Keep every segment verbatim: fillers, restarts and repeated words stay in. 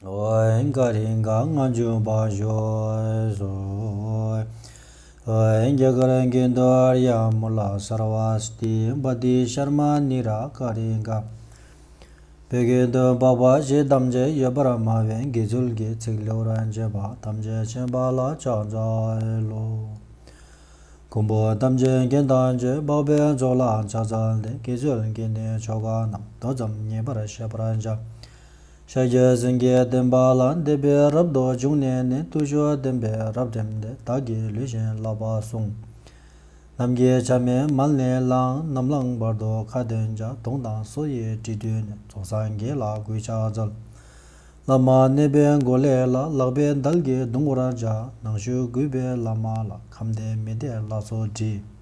ཨོ་ཧེ་ཀ་རེ་ཀ་ལྔ་བཅུ་པ་ཞུ་སོ། ཨོ་ཧེ་རྒྱ་གར་གྱི་མདོ་ཨཱརྱ་མུ་ལ་སར་བ་སྟི་པ་ཏི་ཤར་མ་ནི་ར་ཀ་རེ་ཀ། བོད་ཀྱི་མདོ་འཕགས་པ་ཞེས་ཐམས་ཅད་ཡོད་པར་སྨྲ་བའི་དགེ་ཚུལ་གྱི་ཚིག་ལེའུར་བྱེད་པ་ཐམས་ཅད་མཁྱེན་པ་ལ་ཕྱག་འཚལ་ལོ། མགོན་པོ་ཐམས་ཅད་མཁྱེན་དང་བཅས་འཕགས་པའི་ཚོགས་ལ་ཕྱག་འཚལ་ཏེ། དགེ་ཚུལ་གྱི་ནི་ཆོ་ག་རྣམས་མདོ་ཙམ་ངེས་པར་བཤད་པར་བྱ། ཤཱཀྱ་སེང་གེའི་བསྟན་པ་ལ། འདས་པའི་རབས་དང་འབྱུང་གནས་ནས། བརྟུལ་ཞུགས་བསྟན་པའི་རབ་འབྱམས་ཏེ། བདག་གིས་ལུས་བཞིན་བསླབ་པ་གསུངས། ནམ་མཁའི་ཆ་མེད་མལ་ནས་ལངས། ནམ་ལངས་བར་དུ་ཁ་འདོན་བྱ། གདོང་དང་སོ་ཡི་དྲི་བཏོན་ནས། རྫོགས་སངས་རྒྱས་ལ་གུས་ཕྱག་འཚལ། བླ་མ་མནོས་པའི་སྒོ་ལས་ལ། ལག་པའི་མདལ་གྱིས་བརྡུང་བར་བྱ། ནང་ཞུ་གུས་པས་བླ་མ་ལ། ཁམས་བདེ་མི་བདེ་ལ་སོགས་དྲི།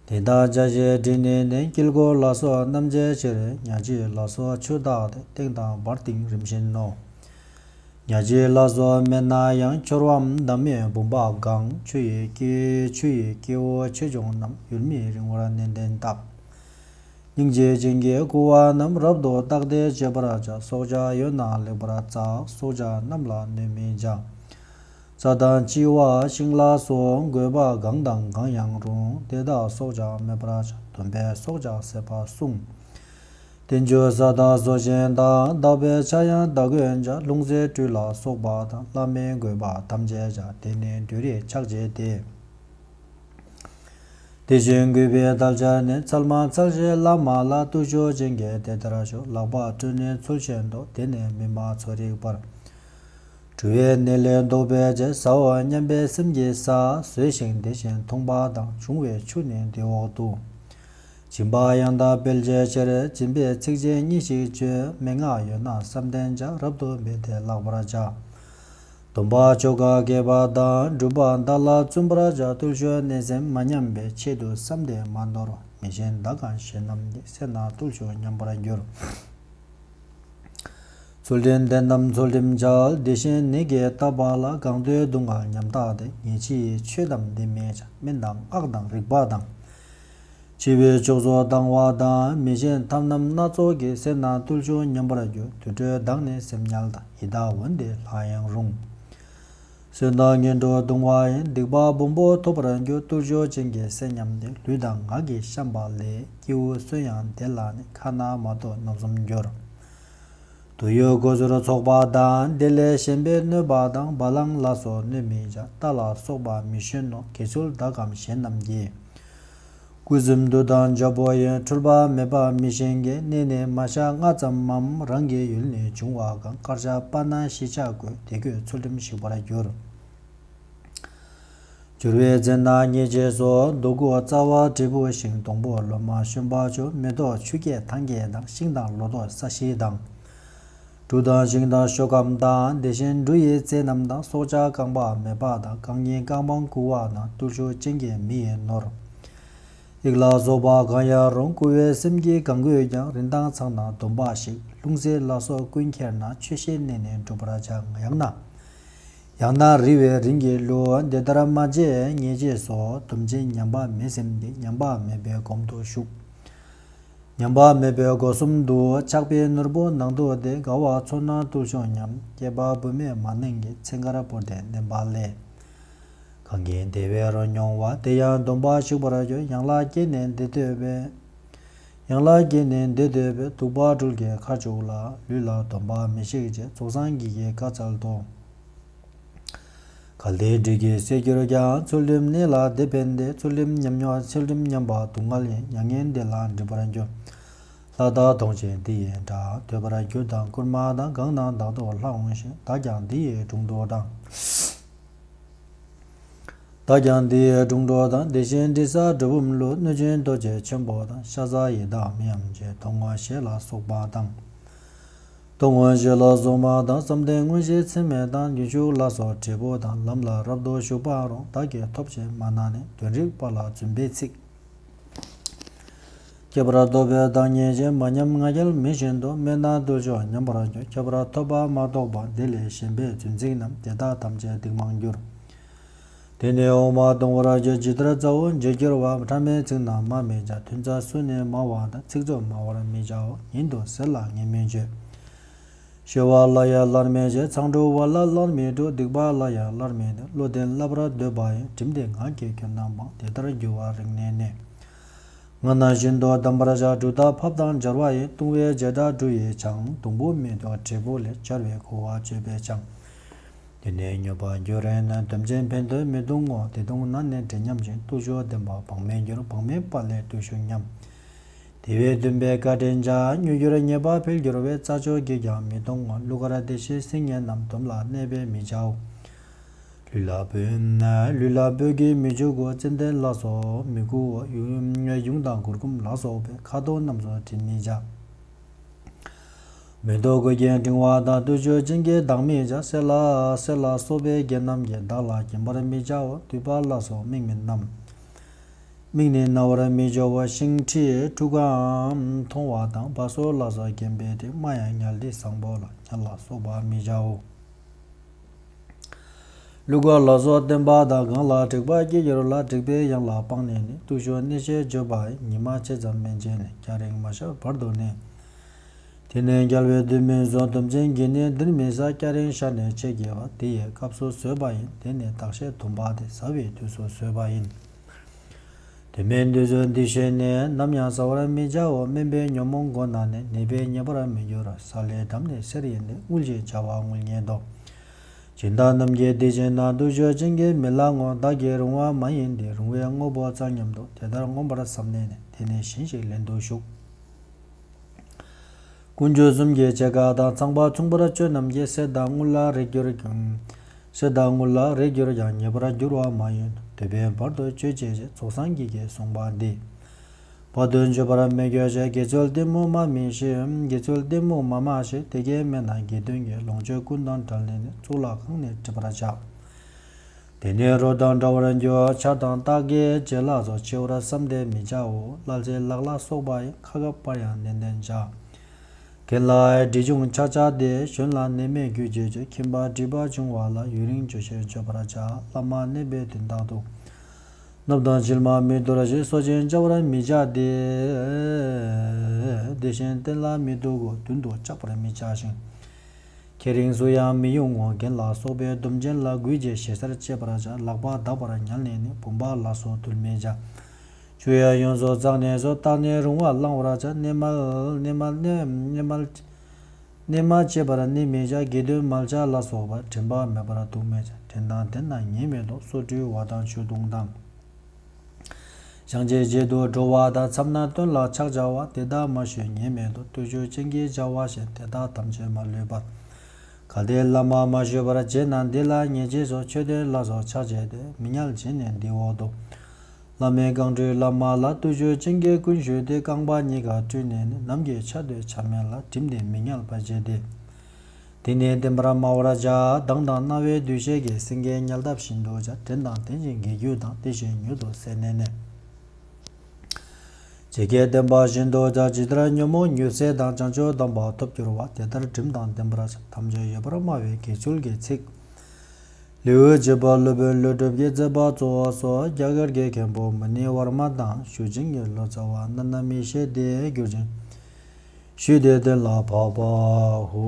དེ་དག་བྱ་ཞིང་དྲིས་ནས་ནི། དཀྱིལ་འཁོར་ལ་སོགས་རྣམ་འབྱེད་ཕྱིར། ཉ་ལྕི་ལ་སོགས་ཆུ་བརྟག་སྟེ། སྟེང་དང་བར་སྟེང་རིམ་བཞིན་ནོ། ཉ་ལྕི་ལ་སོགས་མེད་ན་ཡང་། འཁྱོར་བའམ་བསྡམས་མས་བུམ་པ་གང་། ཆུ་ཡི་དཀྱིལ་ཆུ་ཡི་དཀྱིལ་འོག་ཆོས་འབྱུང་རྣམས། ཡུལ་མེད་རིང་བར་ནན་ཏན་བརྟག། སྙིང་རྗེ་ཅན་གྱིས་བསྐུལ་བ་རྣམས། རབ་ཏུ་བརྟགས་ཏེ་འབྱེད་པར་བྱ། སྲོག་ཆགས་ཡོད་ན་ལེགས་པར་བཙག། སྲོག་ཆགས་རྣམས་ལ་གནོད་མི་བྱ། རྩྭ་དང་ལྕི་བ་ཤིང་ལ་སོགས། རྒོད་པ་གང་དང་གང་ཡང་རུང་། དེ་དག་སྲོག་ཆགས་མེད་པར་བྱ། སྡོམ་པས་སྲོག་ཆགས་ཟད་པ་བསྲུང་། རྟེན་འབྱུང་གཟའ་དང་སོགས་གཞན་དག། བདག་པོའི་ཆ་ཡང་བདག་གོས་བྱ། ལྷུང་བཟེད་སྦྲུལ་ལ་སོགས་པ་དང་། བླ་མའི་རྒོད་པ་ཐམས་ཅད་བྱ། དེ་ནི་བདུད་རིགས་ཆགས་བྱེད་དེ། དེ་བཞིན་རྒོད་པའི་འདབ་ཆགས་ནི། ཚལ་མ་ཚལ་བཞིན་ལ་མ་ལ། བརྟུལ་ཞུགས་ཅན་གྱིས་དེ་ལྟར་ཞུ། ལག་པ་སྦྲུལ་ནི་ཚུལ་བཞིན་དུ། དེ་ནི་མི་སྨྲ་ཚོར་རིག་པར། འཁྲུལ་བའི་གནས་ལས་ལྡོག་པའི་ཕྱིར། ཟའོ་སྙམ་པའི་སེམས་ཀྱིས་ཟ། ཟོས་ཤིང་དེ་བཞིན་འཐུངས་པ་དང་། བྱུང་བའི་ཆུ་ནི་དེའི་འོག་ཏུ། སྦྱིན་པ་ཡང་དག་སྤེལ་བྱའི་ཕྱིར། སྦྱིན་པའི་ཚིགས་བཅད་གཉིས་ཤིག་བརྗོད། མན་ངག་ཡོད་ན་བསམ་གཏན་བྱ། རབ་ཏུ་འབད་དེ་བཀླག་པར་བྱ། སྡོམ་པ་ཆོ་ག་རྒྱས་པ་དང་། སྒྲུབ་པ་བདག་ལ་བརྩོན་པར་བྱ། བརྟུལ་ཞུགས་གནས་སེམས་མ་ཉམས་པའི། ཆེད་དུ་བསམས་ཏེ་མ་ནོར་བ། མི་ཤེས་མདའ་གང་གཞན་རྣམས་ཀྱིས། སེར་སྣ་བརྟུལ་ཞུགས་ཉམས་པར་འགྱུར། ཚུལ་ཁྲིམས་ལྡན་རྣམས་ཚུལ་ཁྲིམས་འཆལ། དེ་བཞིན་ནད་ཀྱིས་བཏབ་པ་ལ། གང་འདོད་སྡུག་བསྔལ་ཉམས་བརྟགས་ཏེ། ཉེས་ཕྱིའི་ཆོས་ཐམས་འདི་སྨོས་བྱ། སྨན་དང་སྔགས་དང་རིག་པ་དང་། འཆི་བའི་མཆོག་གསོ་བཏང་བ་དང་། མི་ཤེས་ཐབས་རྣམས་སྣ་ཚོགས་ཀྱིས། སེར་སྣ་བརྟུལ་ཞུགས་ཉམས་པར་འགྱུར། དུད་འགྲོའི་བདག་ནི་སེམས་དམྱལ་དང་། ཡི་དྭགས་འོན་ཏེ་ལྷ་ཡང་རུང་། གསོན་དང་ངན་འགྲོ་ལྟུང་བ་ཡིན། སྡིག་པ་སྦོམ་པོ་ཐོབ་པར་འགྱུར། བརྟུལ་ཞུགས་ཅན་གྱི་སེམས་ཉམས་ཏེ། ལུས་དང་ངག་གི་བཤན་པ་ལས། སྐྱེ་བོ་གསོན་ཡང་དེ་ལ་ནི། ཁ་ན་མ་ཐོ་རྣམ་གསུམ་འགྱུར། དུ་ཡོད་གོ་ཚུལ་ཚོགས་པ་དང་། དེ་ལས་གཞན་པའི་གནོད་པ་དང་། བ་ལང་ལ་སོགས་གནོད་མི་བྱ། རྟ་ལ་སོགས་པ་མི་ཞོན་ནོ། དགེ་ཚུལ་བདག་གམ་གཞན་རྣམས་ཀྱིས། སྐུ་གཟུགས་དུད་དང་འཇའ་པོ་ཡིན། འཁྲུལ་པ་མེད་པ་མི་ཤེས་ཀྱི། གནས་ནི་མ་ཤར་སྔ་ཙམ་མམ། རང་གི་ཡུལ་ནི་འབྱུང་བ་གང་། དཀར་ཆ་སྤར་ན་ཞི་ཆ་དགོས། དེ་གོས་ཚུལ་ཁྲིམས་ཞིག་པར་འགྱུར། འགྱུར་བའི་རྫས་སྣ་ཉེས་བྱས་སོ། རྡོ་ཁུག་རྩ་བ་འབྲས་བུ་ཤིང་། སྡོང་པོ་ལོ་མ་ཞོན་པ་ཆུ། མེ་ཏོག་ཆུ་སྐྱེས་ཐང་སྐྱེས་དང་། ཤིང་དང་ལོ་ཏོག་ས་གཞི་དང་། འབྲུ་དང་ཤིང་དང་ཤོག་སྐམ་དང་། དེ་བཞིན་འབྲུ་ཡི་རྫས་རྣམས་དང་། སྲོག་ཆགས་རྐང་པ་མེད་པ་དང་། རྐང་གཉིས་རྐང་པ་རྐུ་བ་དང་། བརྟུལ་ཞུགས་ཅན་གྱི་མི་ཡི་ནོར། དབྱིག་ལ་སོགས་པ་གང་ཡང་རུང་། རྐུ་བའི་སེམས་ཀྱིས་གང་བརྐུས་ཀྱང་། རིན་ཐང་ཚང་ན་སྡོམ་པ་ཞིག། ལྷུང་བཟེད་ལ་སོགས་ཀུན་ཁྱེར་ན། ཆོས་བཤད་གནས་ནས་སྒྲུབ་པར་བྱ། ཡང་ན། ཡང་ན་རི་བའི་རིན་གྱིས་བསླུ། འདི་ལྟར་སྨྲ་བྱེད་ཉེས་བྱས་སོ། སྡོམ་ཅན་ཉམས་པ་མེད་སེམས་ཀྱིས། ཉམས་པ་མེད་པའི་གོང་དུ་ཞུགས། ཉམས་པ་མེད་པའི་སྒོ་གསུམ་དུ། ཆགས་པའི་ནོར་བུ་ནང་དུ་བསྡད། དགའ་བ་ཚོར་ན་བརྟུལ་ཞུགས་ཉམས། སྐྱེས་པ་བུད་མེད་མ་ནིང་གི། ཚེ་འགར་བོར་ཏེ་བསྣན་པ་ལས། གང་གིས་བདེ་བའི་རོ་མྱོང་བ། དེ་ཡང་སྡོམ་པ་ཞིག་པར་འགྱུར། ཡང་ལ་སྐྱེས་ནས་འདི་འདོད་པས། ཡང་ལ་སྐྱེས་ནས་འདི་འདོད་པས། གདུག་པ་སྦྲུལ་གྱི་ཁ་བྱུག་ལ། ལུས་ལ་སྡོམ་པ་མི་ཞིག་བྱེད། རྫོགས་སངས་རྒྱས་ཀྱིས་བཀའ་སྩལ་ཏོ། གལ་ཏེ་སྦྲུལ་གྱིས་བསད་གྱུར་ཀྱང་། ཚུལ་ཁྲིམས་གནས་ལ་དེ་ཕན་ཏེ། ཚུལ་ཁྲིམས་ཉམས་མྱོང་ཚུལ་ཁྲིམས་ཉམས་པ་སྡུག་བསྔལ་ཡིན། མྱ་ངན་འདི་ལ་འདྲིས་པར་འགྱུར། ལྷ་དག་མཐོང་ཞིང་འདི་ཡི་སྒྲ། ཐོས་པར་གྱུར་ཏམ་མགུར་མ་དང་། གང་ན་བདག་ཏུ་ལྷ་འོང་ཞིང་། བདག་ཀྱང་འདི་ཡི་དྲུང་དུ་འབྲང་། བདག་ཀྱང་འདི་ཡི་དྲུང་དུ་འབྲང་། དེ་བཞིན་འདྲིས་ས་གྲུལ་བུམ་ལུ། གནོད་སྦྱིན་རྡོ་རྗེ་ཆེན་པོ་དང་། ཤ་ཟ་ཡི་དྭགས་མི་འམ་ཅི། དོ་སྔོན་ཞེས་ལ་སོགས་པ་དང་། དོ་སྔོན་ཞེས་ལ་སོགས་པ་དང་། བསམ་གཏན་མངོན་ཤེས་ཚད་མེད་དང་། རྒྱུན་ཞུགས་ལ་སོགས་འབྲས་བུ་དང་། ལམ་ལ་རབ་ཏུ་ཞུགས་པ་རུང་། བདག་གིས་ཐོབ་ཅེས་སྨྲ་ན་ནི། དོན་རིག་པ་ལ་རྫུན་པའི་ཚིག། ཁྱད་པར་ཐོབ་པའི་བདག་ཉིད་ཅན། མ་ཉམས་ང་རྒྱལ་མི་བཞིན་དུ། སྨྲས་ན་བརྟུལ་ཞུགས་ཉམས་པར་འགྱུར། ཁྱད་པར་ཐོབ་པ་མ་རྟོགས་པ། དེ་ལས་གཞན་པའི་རྫུན་ཚིག་རྣམས། དེ་དག་ཐམས་ཅད་སྡིག་མར་འགྱུར། དེ་ནི་འོ་མ་གཏོང་བར་བྱ། ཇི་ལྟར་རྩ་བོ་འཇིག་སྐྱོར་བ། ཕྲ་མའི་ཚིག་རྣམས་སྨྲ་མི་བྱ། ཐུན་མཚམས་སུ་ནི་སྨྲ་བ་དང་། ཚིག་རྩུབ་སྨྲ་བར་མི་བྱའོ། ཉིད་དུ་ཟེར་ལ་ངས་མི་བརྗོད། ཞི་བ་ལ་ཡང་སླར་མི་བྱེད། མཚང་འབྲུ་བ་ལ་སླར་མི་འབྲུ། སྡིག་པ་ལ་ཡང་སླར་མི་སྡིག། བློ་ལྡན་བསླབ་པར་འདོད་པ་ཡིས། དྲིམ་ལྡན་ངག་གིས་ཁྱོད་རྣམས་སྤང་། དེ་ལྟར་འགྱུར་བ་རིག་ནས་ནི། སྔར་ནང་བཞིན་དུ་གདམས་པར་བྱ། སྒྲུབ་རྟགས་ཕབ་དང་སྦྱར་བ་ཡིས། ལྟུང་བའི་བྱེ་བྲག་འབྲུ་ཡིས་ཀྱང་། སྡོང་པོ་མེ་ཏོག་འབྲས་བུ་ལས། སྦྱར་བའི་ཁུ་བ་བཅོས་པས་ཀྱང་། དེ་ནས་མྱོས་པར་འགྱུར་རོ་ན། དམ་ཅན་ཕན་ཐོགས་མི་ལྡུག་ངོ་། དེ་ལྟུང་ན་ནི་དྲི་མཉམ་ཞིང་། བརྟུལ་ཞུགས་ལྡན་པ་བག་མེད་འགྱུར། བག་མེད་པ་ལས་བརྟུལ་ཞུགས་ཉམས། དེ་བས་འདུན་པས་བཀའ་དྲིན་བསྐྱངས། མྱུར་འགྱུར་ཉེས་པ་འཕེལ་འགྱུར་བས། རྩྭ་མཆོག་གིས་ཀྱང་མི་ལྡུག་ངོ་། གླུ་གར་བདེ་གཤེགས་སིལ་སྙན་རྣམས། སྡོམ་ལ་གནས་པས་མི་བྱའོ། ལུས་ལ་སྤོས། ལུས་ལ་སྤོས་ཀྱིས་མི་བྱུག་གོ། ཙན་དན་ལ་སོགས་མི་བསྐུའོ། ཡུངས་དང་གུར་གུམ་ལ་སོགས་པས། ཁ་དོག་རྣམས་སུ་དྲི་མི་བྱ། མེ་ཏོག་གོས་ཀྱིས་བྲིང་བ་དང་། བརྟུལ་ཞུགས་ཅན་གྱིས་ལྡག་མི་བྱ། གསེར་ལ་གསེར་ལ་སོགས་པའི་རྒྱན་རྣམས་ཀྱིས། བདག་ལ་བརྒྱན་པར་མི་བྱའོ། དུད་པ་ལ་སོགས་མིག་མི་བསྣམས། མིག་ནི་ན་བར་མི་སྦྱོར་བ། ཤིང་ཁྲི་ཁྲུ་གང་མཐོང་བ་དང་། བ་སོ་ལ་སོགས་བརྒྱན་པའི་དྲི། རྨ་ཡང་ཉལ་ཁྲི་བཟང་པོ་ལ། ཉ་ལ་སོགས་པ་མི་བྱའོ། གླུ་གར་ལ་སོགས་བསྟན་པ་དང་། གང་ལ་དྲེགས་པ་སྐྱེ་འགྱུར་ལ། དྲེགས་པའི་གཡང་ལ་སྤང་ནས་ནི། བརྟུལ་ཞུགས་གནས་ཆེར་བརྗོད་པ་ཡིས། ཉི་མ་ཕྱེད་ཙམ་སྨིན་བྱས་ནས། སྐྱ་རེངས་མ་ཤར་བར་དུ་ནི། དེ་ནས་རྒྱལ་བའི་དུས་མིན་སོང་། སྡོམ་ཅན་གྱིས་ནི་འདིར་མི་ཟ། སྐྱ་རེངས་ཤར་ནས་ཕྱེད་སྐྱེས་པ། དེ་ཡི་སྐབས་སུ་ཟོས་པ་ཡིན། དེ་ནི་དག་ཤེས་སྡོམ་པ་སྟེ། ཟ་བའི་དུས་སུ་ཟོས་པ་ཡིན། དེ་མིན་དུས་སུ་འདི་བཞིན་ནི། ནམ་ཡང་ཟ་བར་མི་བྱའོ། དམན་པའི་ཉོན་མོངས་སྒོ་ན་ནི། ནད་པས་ཉེས་པར་མི་འགྱུར་རོ། ས་ལས་འགྲམ་ནས་གསེར་ཡིན་ཏེ། དངུལ་གྱི་བྱ་བ་དངུལ་ཉིད་དོ། སྦྱིན་བདག་རྣམས་ཀྱིས་འདི་བྱིན་ན། བརྟུལ་ཞུགས་ཅན་གྱིས་མི་ལག་ངོ་། བདག་གིས་རུང་བ་མ་ཡིན་ཏེ། རུང་བའི་དངོས་པོ་རྩ་སྙོམས་སུ། དེ་ལྟར་མངོན་པར་བསམས་ནས་ནི། དེ་ནས་བཞིན་ཞིག་ལེན་དུ་གཞུག། དཀོན་མཆོག་གསུམ་གྱི་ཕྱེད་ཀ་དང་། ཚངས་པ་མཚུངས་པར་སྤྱོད་རྣམས་ཀྱིས། གསེར་དང་དངུལ་ལ་རེག་གྱུར་ཀྱང་། གསེར་དང་དངུལ་ལ་རེག་གྱུར་ཀྱང་། ཉེས་པར་འགྱུར་བ་མ་ཡིན་ནོ། འདོད་པའི་བར་དུ་གཅོད་བྱེད་ཅེས། རྫོགས་སངས་རྒྱས་ཀྱིས་གསུངས་པ་འདི། བར་དུ་གཅོད་པར་མི་འགྱུར་ཞེས། དགེ་ཚུལ་གཏི་མུག་མ་སྨྲས་ཤིག། དགེ་ཚུལ་གཏི་མུག་མ་སྨྲ་ཞིག། དེ་སྐད་སྨྲས་ན་དགེ་འདུན་གྱི། ལོངས་སྤྱོད་ཀུན་དང་བྲལ་ནས་ནི། གཙུག་ལག་ཁང་ནས་སྒྲིབ་པར་བྱ། དེ་ནས་རོ་དང་འདྲ་བར་འགྱུར། ཆར་དང་སྟག་གི་རྗེས་ལ་སོགས། འཆི་བར་བསམས་ཏེ་མི་བྱའོ། སླ་བྱེད་ལག་ལ་སོགས་པ་ཡིས། ཁ་འགབ་པར་ཡང་ནན་ཏན་བྱ། རྒན་ལགས་དྲི་བྱུང་ཆག་ཆག་སྟེ། གཞོན་ལ་ནད་མེད་རྒྱུ་བྱེད་ཆོག། ཁྱིམ་པ་སྒྲིབ་པ་བྱུང་བ་ལ། ཡུན་རིང་འགྱོད་བཤགས་བརྗོད་པར་བྱ། བླ་མ་མནན་པའི་དོན་དག་ཏུ། སྣབས་དང་མཆིལ་མ་མི་གཏོར་ཞིང་། གསོ་སྦྱིན་བྱ་བར་མི་བྱ་སྟེ། དེ་བཞིན་རྟེན་ལ་མི་གཏུག་གོ། མདུན་དུ་བཅག་པར་མི་བྱ་ཞིང་། ཁེ་རིང་སུ་ཡང་མི་ཡོང་ངོ་། རྒན་ལ་སོགས་པས་སྡོམ་ཅན་ལ། གུས་ཀྱི་ཞེ་སར་བཅད་པར་བྱ། ལག་པ་བརྡབ་པར་ཉལ་ནས་ནི། བུམ་པ་ལ་སོགས་འདུལ་མི་བྱ། ཆུ་ཡང་ཡོངས་སུ་གཙང་ནས་སོ། བརྟགས་ནས་རུང་བ་བླང་བར་བྱ། གནས་མལ་གནས་མལ་གནས་གནས་མལ། གནས་མལ་བྱེད་པར་གནས་མི་བྱ། དགེ་འདུན་མལ་ཆ་ལ་སོགས་པ། དྲན་པ་མེད་པར་འདུག་མི་བྱ། དྲན་དང་ལྡན་ན་ཉེས་མེད་དོ། སོ་བཀྲུ་བ་དང་ཆུ་བཏུང་དང་། བཤང་གཅི་བྱེད་དུ་འགྲོ་བ་དང་། མཚམས་ན་སྟོན་ལ་ཕྱག་བྱ་བ། དེ་དག་མ་ཞུས་ཉེས་མེད་དོ། བརྟུལ་ཞུགས་ཅན་གྱི་བྱ་བ་བཞིན། དེ་དག་ཐམས་ཅད་མ་ལུས་པ། གལ་ཏེ་བླ་མ་མ་ཞུས་པར་བྱས་ན། འདི་ལ་ཉེས་བྱས་སོ། མཆོད་རྟེན་ལ་སོགས་ཕྱག་བྱས་ཏེ། མི་ཉལ་བྱས་ནས་འདི་འོག་ཏུ། བླ་མའི་རྐང་བཀྲུས་བླ་མ་ལ། བརྟུལ་ཞུགས་ཅན་གྱིས་ཀུན་ཞུས་ཏེ། རྐང་པ་གཉིས་ཀ་བཀྲུས་ནས་ནི། ནམ་གྱི་ཆ་དུས་ཆ་མེད་ལ། བསྒྲིམས་ཏེ་མི་ཉལ་བར་བྱས་ཏེ། དེ་ནས་བསྟེན་པར་སྨྲ་བར་བྱ། མདངས་དང་རྣ་བའི་འདུ་ཤེས་ཀྱིས། སེང་གེ་ཉལ་སྟབས་བཞིན་དུ་བྱ། དྲན་དང་ལྡན་ཞིང་དགེ་རྒྱུ་དང་། དེ་བཞིན་མྱུར་དུ་ཟད་ནས་ནི། ཇི་སྐད་བསྟན་པ་བཞིན་དུ་བྱ། ཇི་ལྟར་ཉོན་མོངས་ཉུལ་སེལ་དང་། བྱང་ཆུབ་སྡོམ་པ་ཐོབ་འགྱུར་བ། དེ་ལྟར་དྲིམ་དང་ལྡན་པར་བྱ། ཐམས་ཅད་ཡོད་པར་སྨྲ་བའི་དགེ་ཚུལ་གྱི་ཚིག། ལེའུ་བརྒྱད་པ་སློབ་དཔོན་ཀླུ་སྒྲུབ་ཀྱིས་མཛད་པ་གཙོ་བོ་སོ། རྒྱ་གར་གྱི་མཁན་པོ་མུ་ནི་ཝར་མ་དང་། ཞུ་ཅིང་གི་ལོ་ཙཱ་བ་ན་ན་མི་ཤེས་ཏེ་གྱུར་ཅིང་། ཞུས་ཏེ་གདན་ལ་བབ་པ་ཧོ།